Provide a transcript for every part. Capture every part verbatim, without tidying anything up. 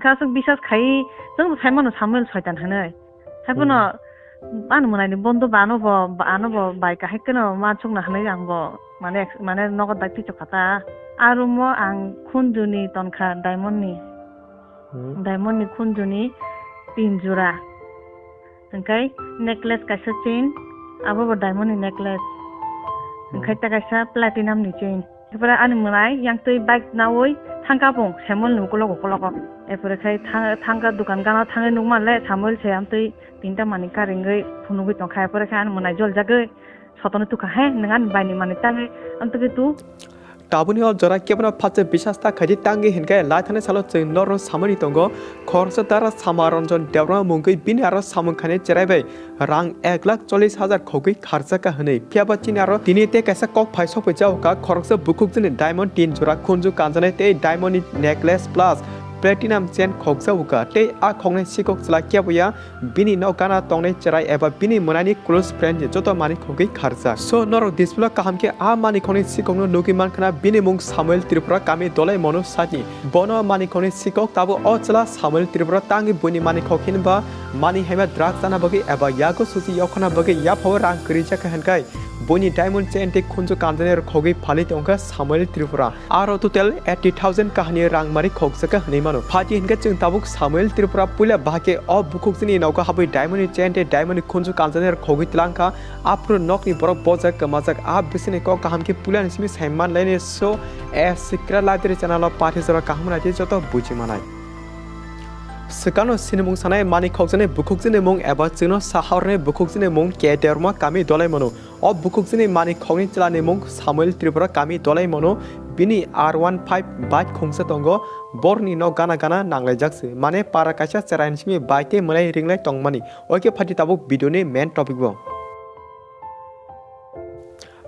Aswk bisas khai, chwng bo sai mano Samuel soitan hinwi. Hai phano Hmm. Ano mwnai ni bondo ba ano bo, ba ano bo bai kahai kheno ma chukna hinwi ang bo mane, mane nogo dai pichok kha ta. A room o ang khunju ni ton kha diamond ni. Hmm. Diamond ni khunju ni tin jora. Hwnkhe necklace kaisa chain, abo bo diamond ni necklace. Hwnkhe Hmm. ta kaisa platinum ni chain. Ephore ani mwnai yang twi bike nawi thangka bung Samuel ni ukologo ukologo. Ephore khai thang-, thangka dukan gana thangwi nukman le Samuel se amtwi tinta manwi karengwi phunugwi tongkha. Ephore khai ani mwnai joljagwi sotoni tukha, "He, nwng ani bai ni manwi tangwi amtwi tu?" Tabukni o jora kebono phatsa bisas ta khaidi tangwi hinkhe lai thani salo chwng norno samani tongo. Khoroksa dara Sama Ranjan Debbarma mungwi bini aro samung khainai cherai bai rang ek lakh chollish hajar khogwi kharjaka hwnwi. Phiya ba chini aro tini tei kaisa kok phai sokphaijao kha, khoroksa bukhukjani diamond tin jora khunju kanjanai tei diamond ni necklace plus platinum chain khokjao kha. Tei a khoknai sikok chwla keboya bini nok gana tongnai cherai eba bini mwnaini close friend ni joto mani khogwi kharjak. So norok display o kaham khe a mani khoknai sikokno nugwi mankha na, bini mung Samuel Tripura, kami Dolai Monu sati. Bono mani khoknai sikok tabuk o chwla Samuel Tripura tangwi buini mani khok hinba mani haima drug chana bagwi eba yago suchi yokhna bagwi yaphao rang kwrwi jakha hinkai buini diamond chain tei khunju kanjani rok khogwi phalwi tongkha Samuel Tripura. Aro total eighty thousand kahani rang mari khokjakha hinwi mano. Phaidi hinkhe chwng tabuk Samuel Tripura puila bahai khe o bukhukjini nogo habwi diamond ni chain tei diamond ni khunju kanjani rok khogwi tlangkha. Aphuru nokni borok bojak kwmajak a bisini kok kaham khe puilani simi saiman laini so A Secret Library channel o pathi jora kaham naidi joto buji manai. Swkangno sinimung sanai mani khokjani bukhukjini mung eba chwngno sahorni bukhukjini mung K Debbarma, kami Dolai Monu. O bukhukjini mani khokni chwlani mung Samuel Tripura, kami Dolai Monu. Bini R one five bike khungsa tongo. Borni nok gana gana nanglaijak se. Mane para kaisa cheraini simi bike tei mwnai ringlai tongmani. Oike phaidi tabuk video ni main topic bo.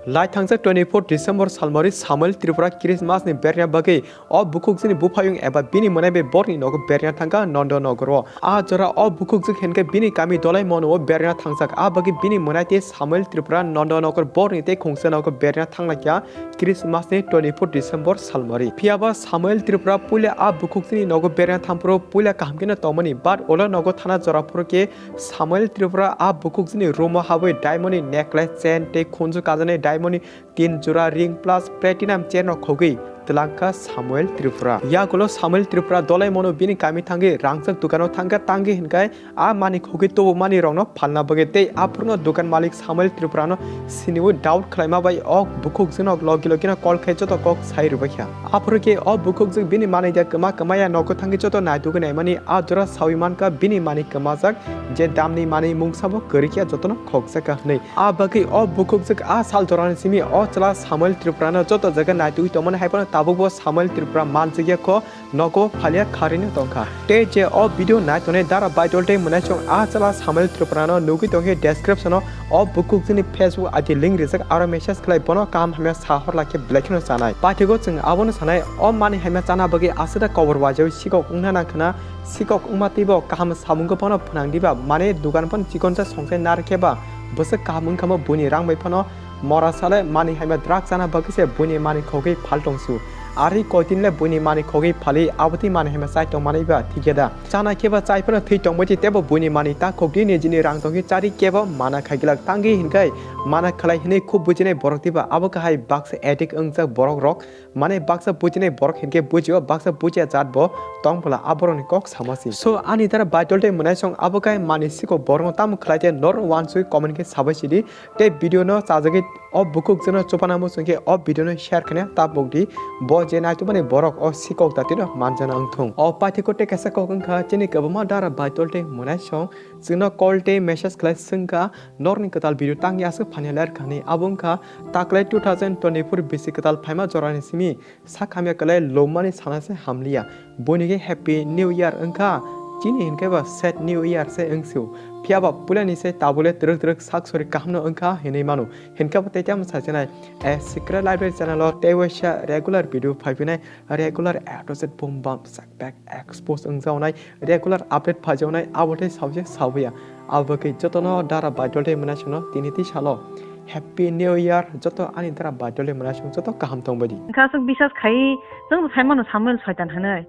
Lai thangjak twenty-four December salmari Samuel Tripura Christmas ni berna bagwi o bukhukjini buphayung eba bini mwnai bai borni nogo berna thangkha Nondonogor o. A jora o bukhukjwk hinkhe bini kami Dolai Monu o berna thangjak. A bagwi bini mwnai tei Samuel Tripura Nondonogor borni tei khungsa nogo berna thanglaikha Christmas ni twenty-four December salmari. Phiya ba Samuel Tripura puila a bukhukjini nogo berna thangphuru puila kaham kheno tongmani, but ulo nogo thana jora phuru khe Samuel Tripura a bukhukjini room o habwi diamond ni necklace, chain tei khunju kajani diamond ni tin jora ring plus platinum chain rok khogwi twlangkha Samuel Tripura. Yagulo Samuel Tripura Dolai Monu bini kami thangwi rangchak dukano thangkha, tangwi hinkhai a mani khogwi tubumani rokno phalna bagwi tei aphurno dukan malik Samuel Tripurano siniwi doubt khlaima bai o bukhukjwkno logi logino call khai joto kok sai rwbaikha. Aphuru khe o bukhukjwk bini manwi da kwma kwmaya nogo thangwi joto naitugwi naimani a jora sawi mankha bini manwi kwmajak je damni manwi mungsabo kwrwikya jotono khokjakha hwnwi. A bagwi o bukhukjwk a sal jorani simi o chwla Samuel Tripurano joto jaga naitugwi tongmani hai phano tabukbo Samuel Tripura manjakya kho nogo phalia kharwino tongkha. Tei je o video naitongnai Dara Baidol tei Mwnaisong a chwla Samuel Tripurano nugwi tongkhe description o o bukhukjwkni Facebook I D link rijak, aro message khlai bono kaham hamya sa horlai khe belai kheno chanai. Paithago chwng abono sanai o manwi hamya chana bagwi aswkda kobor wajawi sikok wngna nangkhwna, sikok wngma twibo kaham samungo bono phwnang diba, mane dugan phano chikonsa songchai narwkhe ba bwswk kaham wngkhamo buini rang bai phano mora sale manwi hamya drug chana bagwi se buini manwi khogwi phal tongsu. Ari koitin le buini manwi khogwi phali abotwi manwi hamya chai tongmani ba thikhe da? Chana khe ba chai phano thwi tongbai tei tebo buini manwi ta khokdi nijini rang tongwi chari kebo mana khaiglak tangwi hinkhai mana khlai hinwi khub bujinai borok diba abo kahai baksa addict wngjak borok rok. Mane baksa bujinai borok hinkhe bujio, baksa bujiya jat bo tong bwla a borokni kok sama si. So ani Dara Baidol tei Mwnaisong abo khe mani siko borokno tamo khlai tei norok wansugwi comment khe sabai sidi tei video no chajagwi o bukhukjwkno chupana muchung khe o video no share khaina ta pokdi, bo je naitubani borok o sikok datino manjana wngthung. O paithiko tei kaisa kok wngkha chini kwbangma Dara Baidol tei Mwnaisong chwngno call tei message khlai swngkha, norokni kwtal video tangya aswk phani ler khani, abo wngkha taklai two thousand twenty-four bisi kwtal phaima jorani simi sak hamya kwlai lomani sana se hamliya. Buini khe Happy New Year wngkha, chini hinkhe ba Sad New Year se wngsio. Phiya ba puilani se tabule twrwk twrwk sak sori kahamno wngkha hinwi mano. Hinkhe bo tei tamo sachinai, A Secret Library channel o tei waisa regular video phaiphinai, regular A to Z boom bam sak back expose wngjaonai, regular update phajaonai, abo tei saujak sauya. Abo khe jotono Dara Baidol tei Mwnaisongno tini tei salo Happy New Year, joto ani Dara Baidol tei Mwnaisong joto kaham tongbaidi. Wngkha aswk bisas khai, chwng bo sai mano Samuel soitan hinwi.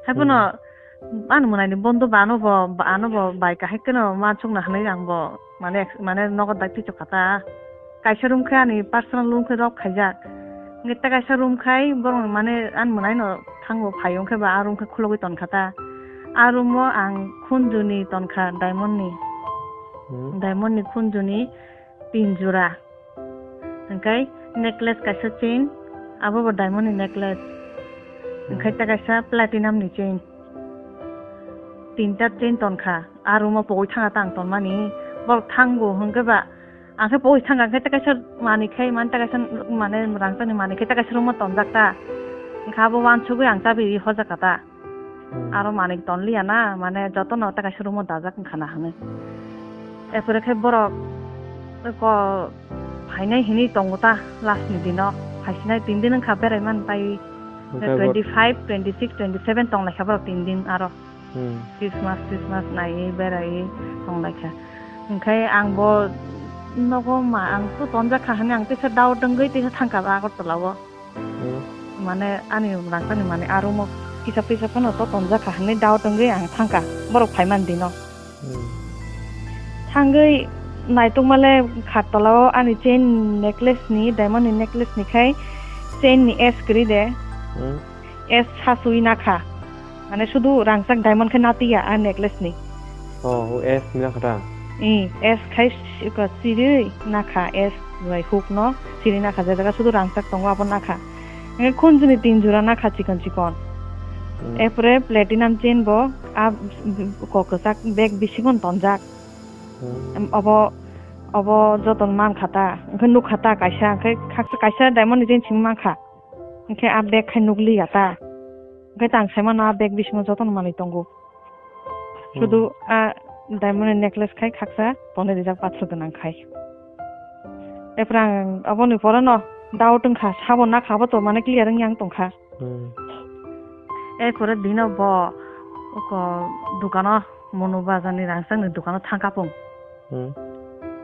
Hai phano Hmm. Ani mwnaini bondo ba ano bo, ba ano bo bai kahai kheno ma chukna hinwi ang bo mane, mane nogo dai pichok kha ta. Kaisa room khe ani personal room khe rok khaijak. Hwnkhe ta kaisa room khai borok mane ani mwnaino thango phai hwnkhe ba a room khe khulogwi ton kha ta. A room o ang khunjuni ton kha diamond ni. Hmm. Diamond ni khunjuni tin jora. Hwnkhe necklace kaisa chain, abo bo diamond ni necklace. Hmm. Hwnkhe ta kaisa platinum ni chain. Tinta chain ton kha. A room o pogwi thanga ta ang tonmani. Borok thango hwnkhe ba. Ang khe pogwi thanga hwnkhe ta kaisa manwi khai man ta kaisa mane rangchakni manwi khai ta kaisa room o tonjak ta. Hwnkhe abo uansugwi ang chabi rwi horjak kha ta. Hmm. Aro manwi tonliya na, mane jotono ta kaisa room o dajak wngkha na hinwi. Erpore khe borok ko phainai hinwi tongo ta last ni dino. Phaisinai tin din wngkha berai man pai. Hwnkhe bo- Twenty five, twenty six, twenty seven tong laikha borok tin din aro. Hmm. Christmas, Christmas naiwi beraiwi tong laikha. Hwnkhe ang bo nogo ma, ang to tonjak kha hinwi ang teisa doubt wngwi teisa thangkha Agartala o. Hmm. Mane ani rangchakni mane a room o kisa pisa phano to tonjak kha hinwi doubt wngwi ang thangkha borok phaiman dino. Hmm. Thangwi naitokmale khartola o ani chain necklace ni, diamond ni necklace ni khai chain ni S kwrwi de. Hmm. S sasui nakha. Mane sudu rangchak diamond khe natiya a necklace ni. Oh, o S ni nakha ta? Ee, S khai si-, ko sirwi nakha, S bai hook no sirwi nakha, je jaga sudu rangchak tongo abo nakha. Hwnkhe khunjuni tin jora nakha chikon chikon. Hmm. Erpore platinum chain bo a kok kwchak bag bisingo tonjak. Hmm. Em, obo, obo joto mankha ta, hwnkhe nukha ta kaisa, hwnkhe khaksa kaisa diamond ni chain simi mankha. Hwnkhe a bag khai nukliya ta. Hwnkhe tang saimano a bag bisingo jotono manwi tongo. Hmm. Sudu a diamond ni necklace khai khaksa tonwi rijak pathor gwnang khai. Erpore ang aboni pore no doubt wngkha, sabo nakha abo to mane clear wngya wng tongkha. Hmm. Erpore dino bo oko dukano, Monu Bazar ni rangchak ni dukano thangkha pung. Hmm.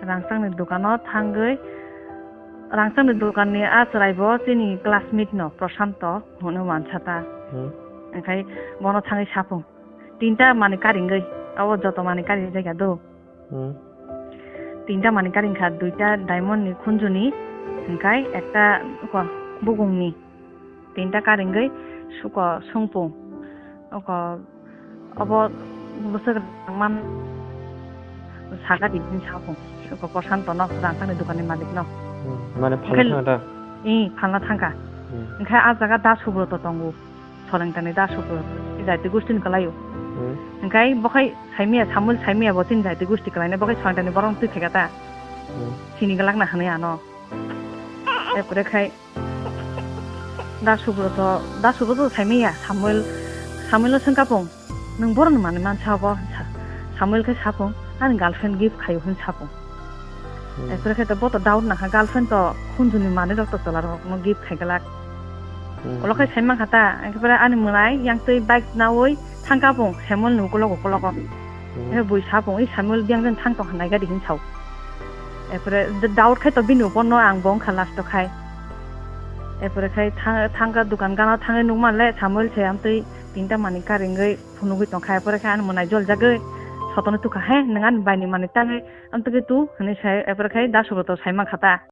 Rangchakni dukano thangwi, rangchakni dukanni a chwraibo chini classmate no, Prashanto hwnwi uansa ta. Hmm. Hwnkhe bono thangwi sapung. Tinta manwi karingwi, abo joto manwi karijak ya do. Hmm. Tinta manwi karingkha, duita diamond ni khunjuni, hwnkhe ekta ko bugungni. Tinta karingwi suko sungpung. Oko, obo bwswk rangman saka di hwn sapung. Oko Prashanto no, rangchakni dukanni malik no. Hmm, mane phalna thangkha ta? Ee, phalna thangkha. Hmm. Hwnkhe a jaga Da Subroto tongo. Solengtani Da Subroto. Jaiti gusti ni kwlaio. Hmm. Hwnkhe bokhai saimaya, Samuel saimaya bo chini jaiti gusti kwlainai, bokhai Solengtani borok twi phaikha ta. Hmm. Sini gwlak na hwnwi ano. Erpore khai Da Subroto, Da Subroto saimaya, Samuel, Samuel no swngkha pung, "Nwng borokni manwi mansa obo?" Sa-, Samuel khe sapung, "Ani girlfriend gift khaio," hwn sapung. Hmm. Erpore khe to bo to doubt nangkha, girlfriend to khunjuni manwi rok to chwla rok no gift khai glak. Hmm. Ulo khai sai mankha ta, erpore ani mwnai yang twi bike nawi thangkha pung, Samuel ni ukulogo ukulogo. Hmm. Erpore bui sapung, "I Samuel biyang jani thang tongkha nai gadi," hwn sao. Erpore d-, doubt khai to bini upor no ang bo wngkha last o khai. Erpore khai thang-, thangkha dukan gana thangwi nukman le Samuel se amtwi tinta manwi karingwi phunugwi tongkha. Erpore khai ani mwnai joljagwi sotoni tukha, "He, nwng ani bai ni manwi tangwi amtwkhe tu?" hwnwi sai. Erpore khai Da Subroto sai mankha ta.